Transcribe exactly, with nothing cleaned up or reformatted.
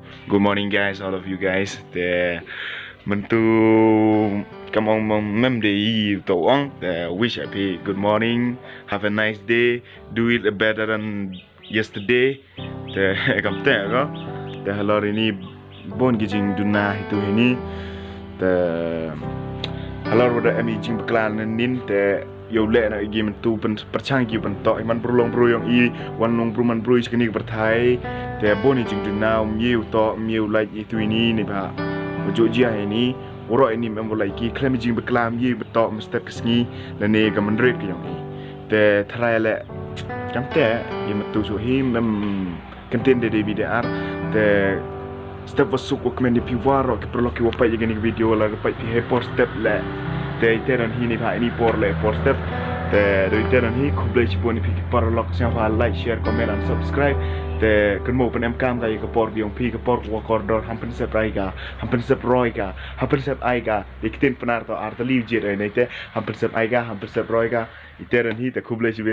Good morning guys, all of you guys. Te mynta kam ong mem de i to ong. Te wish happy good morning. Have a nice day. Do it better than yesterday. Te kam te ko. Te halor ini bun ki jingduna hitu hini. Te halor wada em i jingbakla na nin te yow leh na i gi mynta pyn pyrchang ki pyntok i man bru long bru yong i wan long bru man bru i chkani ka pyrthai. Te bun i jingduna um ye u tok um ye u lait i tu ini ni ba. Ba ju jia ini. Waro ini mem wala ki klem i jingbakla um ye ba tok mestep ka sngi lane ka mynrit ka yong i. Te tharai leh kam te i mynta su hi mem Kyntien de de bidar te step wa suk wa kmen de phi waroh ki paralok ki wa peit ïa kane ka video la ka peit phi hei por step leh. Te ite don hi ni pha ini por leh por step. Te do ite don hi khublei shibun ïa phi ki paralok sngewbha like, share, comment and subscribe. Te kynmaw pynemkam ka ïa ka por ki yong phi ka por wa kordor ham pynsep rai ka ham pynsep roi ka ham pynsep ai ka. Ïa ki ktien Pnar to ar tylli jied ai nei te ham pynsep ai ka ham pynsep roi ka. Ite don hi te khublei shibun.